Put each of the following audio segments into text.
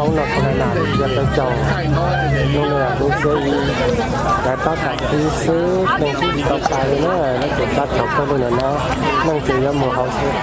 Hnub no Carolina lub tsiab peb caug, hnub no yog hnub xiab ib, lawv tab tom qhib xwb, neeg twb tsis tau tag li na, lawv tseem tab tom pawg lug ntawm no, neeg tseem yuav mus hauv xwb.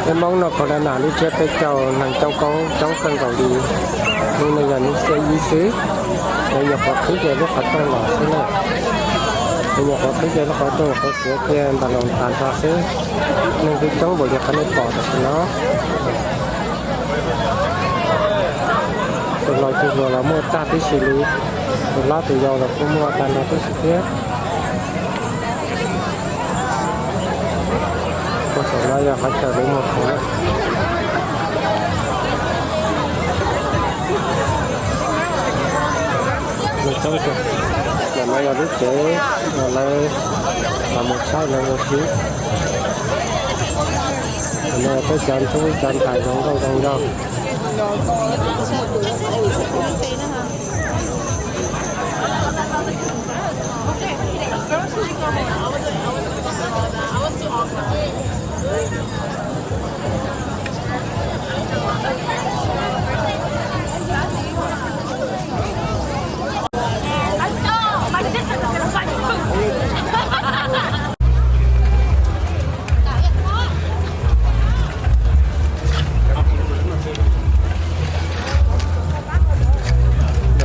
Peb Hmoob North Carolina lub tsiab peb caug neeg coob koob coob kawg nkaus li. Hnub no yog hnub xiab ib xwb, lawv nyuam qhuav qhib kiag lub qhov rooj los xwb na. Lawv nyuam qhuav qhib kiag lub qhov rooj, qhov tsev kiag ntas los tas nrho xwb. Neeg twb coob npaum li qhov nej pom tam sim no. Tus laus tus hluas los muaj tag tib si li, tus hlob tus yau los kuj muaj tag nrho tib si thiab. Puag saum no yog qhov chaw lawv muag khoom na. Ntawm no yog lub tsev uas lawv los mus saib lawv mus siv. Ntawm no yog peb cov ntxub cov ntxhais zoo nkauj zoo nraug. Ntawm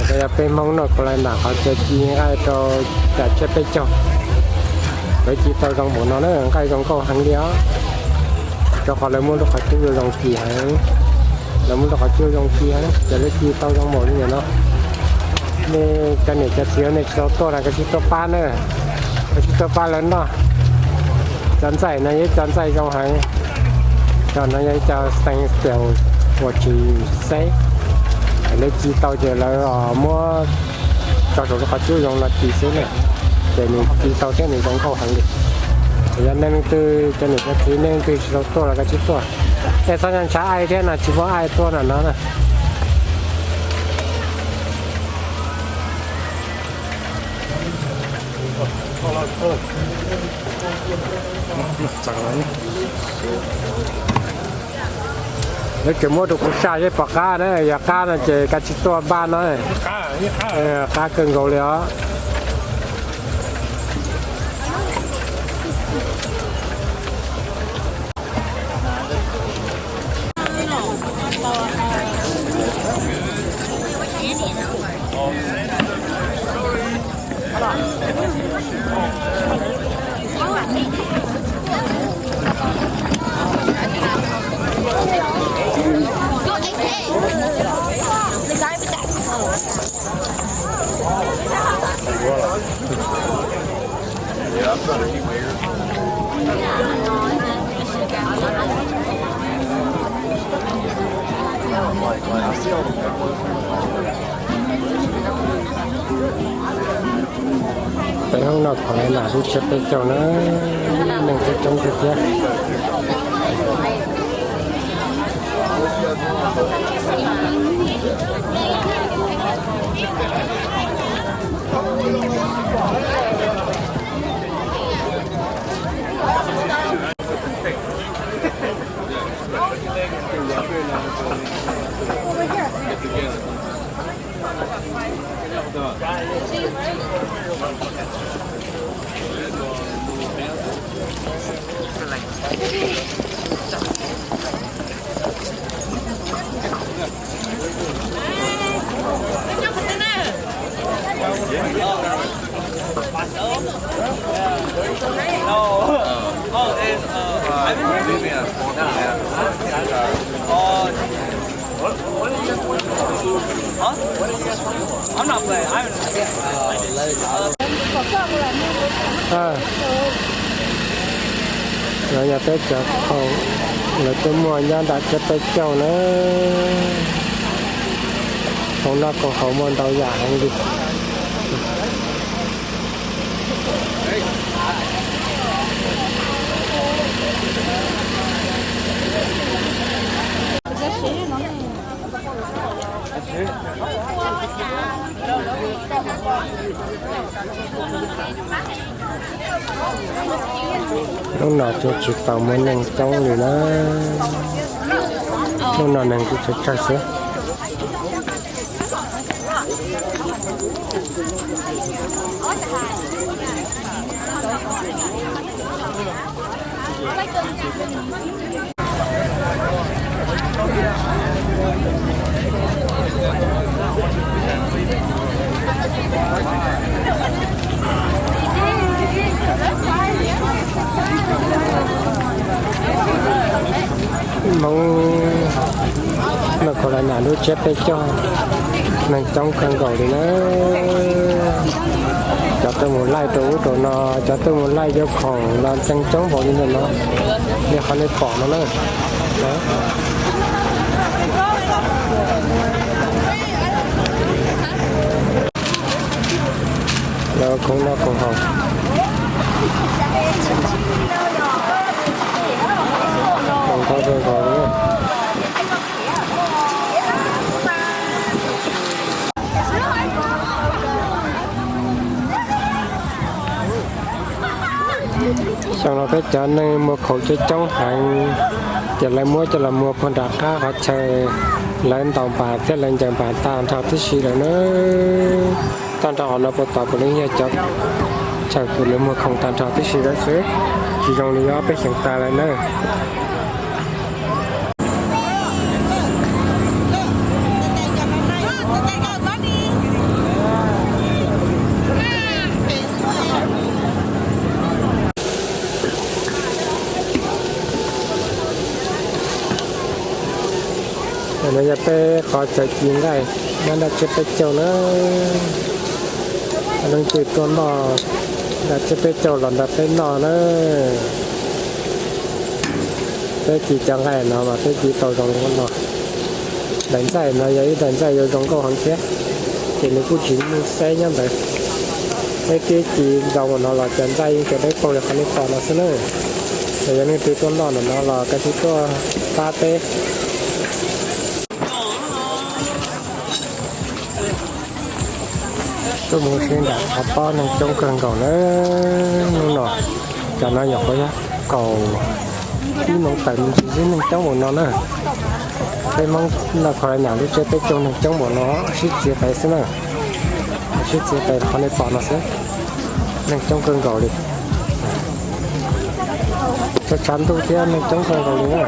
no yog peb Hmoob North Carolina qhov chaw ci nqaij rau cov tsiab peb caug. Lawv ci tau zoo npaum no na, nqaij zoo nkauj heev li os. Rau qhov lawv muab lub qhov cub zoo zoo ci heev. Lawv muab rau qhov cub zoo ci, cov lawv ci tau zoo npaum li ntawm no. Nej cov niam cov txiv nej tsis tau tuaj los koj tsij tuaj pab na, koj tsij tuaj pab lawv noj. Cov ntxaij no yog ib co ntxaij zoo heev, cov no yog ib co stainless steel uas tsis xeb, lawv ci tau ces lawv muab tso saum lub qhov cub zoo no ci xwb na, ces nws ci tau thiab nws zoo nkauj heev li. Yog nej leej twg cov niam cov txiv nej leej twg tsis tau tuaj los koj tsij tuaj. Tej txhob ntshav aib thiab no tsis muaj aib tuaj no no na. Lawv tseem muab rau kuv saj seb puas qab na, yog qab no ces koj tsij tuaj npaj no. Qab kawg nkaus li os. Peb hoob noj khoom lawv nam lub tsiab peb caug na, neeg coob coob tiag tiag. Lawv yog peb cov khoom lawv twb muaj nyob nram tsiab peb caug na. Khoom noj khoom haus muaj ntau yam heev li. Hnub no ces tsis tau muaj neeg coob li na. Hnub no neeg kuj tsawg tsawg xwb. Hmoob noj khoom lawv nam lub tsiab peb caug, neeg coob kawg nkaus li na. Cov tuaj mus laij rau ub rau no, cov tuaj mus laij yuav khoom los ntxeev coob npaum li ntawm no, li qhov nej pom no na. Lawv khoom noj khoom haus, khoom kawg nkaus li. Xyoo no peb cov neeg muag khoom coob coob heev, ces lawv muab coj los muag puag nram qab qhov chaw lawv ntaus npas thiab lawv ncaws npas tag nrho tib si lawm na. Tag nrho qhov no puas tau puav leej yog cov chaw uas lawv muag khoom tag nrho tib si lawm xwb, tsis zoo li ob peb xyoos tas lawm na. Yog peb qhov cov ci nqaij nyob nram tsiab peb caug na, leej twg tuaj noj nram tsiab peb caug los nrog peb noj na. Peb ci cov nqaij no mas peb ci tau zoo no. Daim ntxaij no yog ib daim ntxaij yuav zoo nkauj heev thiab, ces nws kuj tsis muaj xeb nyob ntawd. Peb twb ci zoo no los cov ntxaij yeej cov dawb paug li qhov nej pom no xwb na. Ces yog leej twg tuaj noj ntawm no los kav tsij tuaj pab peb. Tuaj mus si nram qhov pob neeg coob kawg nkaus na. Hnub no cov no nyuam qhuav yog kaum ib moos tawm me ntsis xwb neeg coob npaum no na. Peb Hmoob noj kho nyam lub tsiab peb caug neeg coob npaum no sib txiv qev xwb na. Sib txiv qev qhov nej pom no xwb, neeg coob kawg nkaus li. Tshav tshav ntuj thiab neeg coob kawg nkaus li na.